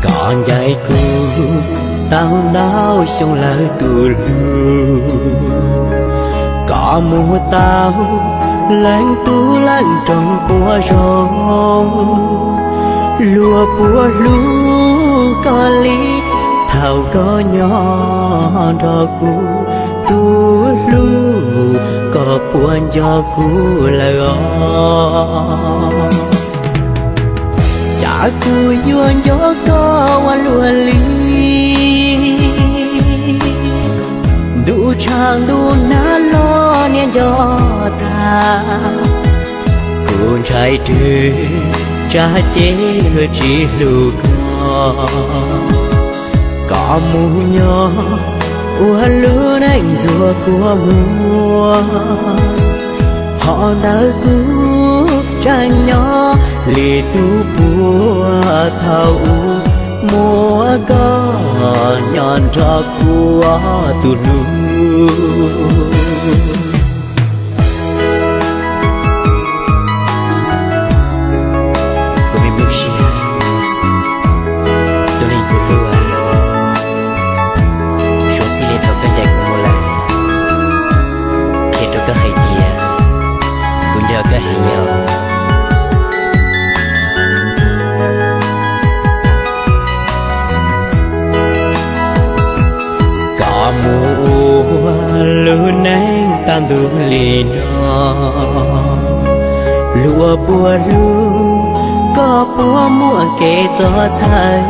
Koj ncaim kuv tau ntau xyoo lawm tus hlub, koj mus tau leej tub leej roog puas zoo, luag puas hlub koj li thaum koj nyob nrog kuv. Tus hlub, koj puas nco kuv lawm os? Cas kuv yuav nco koj ua luaj li, ntuj tshav ntuj nag los niam nco tag. Kuv ntshai rwg tsam ces luag tsis hlub koj, koj mus nyob ua lub neej ntxuag kua muag. Hov ntawd kuv tseem nyob li tus puag thaum ub, muaj koj nyob nrog kuv tus hlub. Kuv me nplooj siab, tus neeg kuv hlub, suav txij li thaum koj ncaim kuv mus lawm, qhia rau koj hais tias kuv nco koj heev os. Koj mus ua lub neej tau ntuj li no, luag puas hlub, koj puas muaj kev txawj txhawj,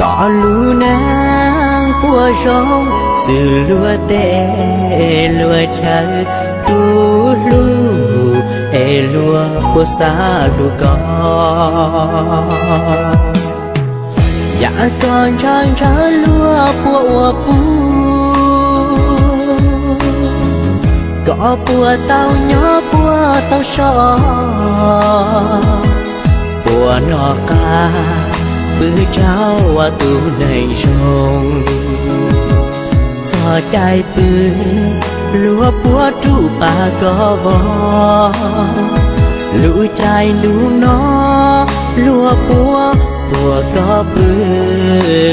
koj lub neej puas zoo xws luag tej luag chaw, tus hlub es luag puas xav hlub koj. Yam koj ntshaw ntshaw luag puas ua pub, koj puas tau nyob puas tau so, puas noj qab pw tsaug ua tus neeg zoo. Txog caij pw luag puas rub pas koj vog, lub caij ntuj no luag puas tuag koj pw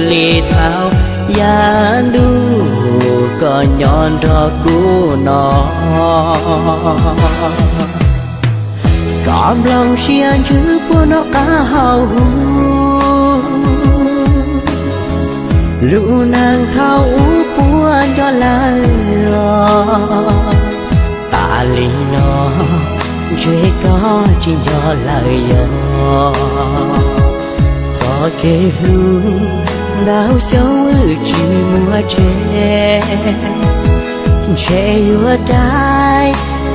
li thaum yav ntuj koj nyob nrog kuv no. Koj nplooj siab ntsws puas noj qab haus huv, lub neej thaum ub puas nco lawm os? Tas li no ntshe koj tsis nco lawm yog, txoj kev hlub ntau xyoo wb tsis muaj tseg, ntshe yuav dai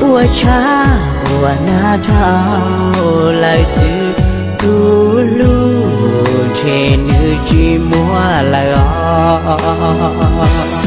ua tshaj ua nag dhau lawm xwb. Tus hlub ntshe nws tsis muaj lawm os.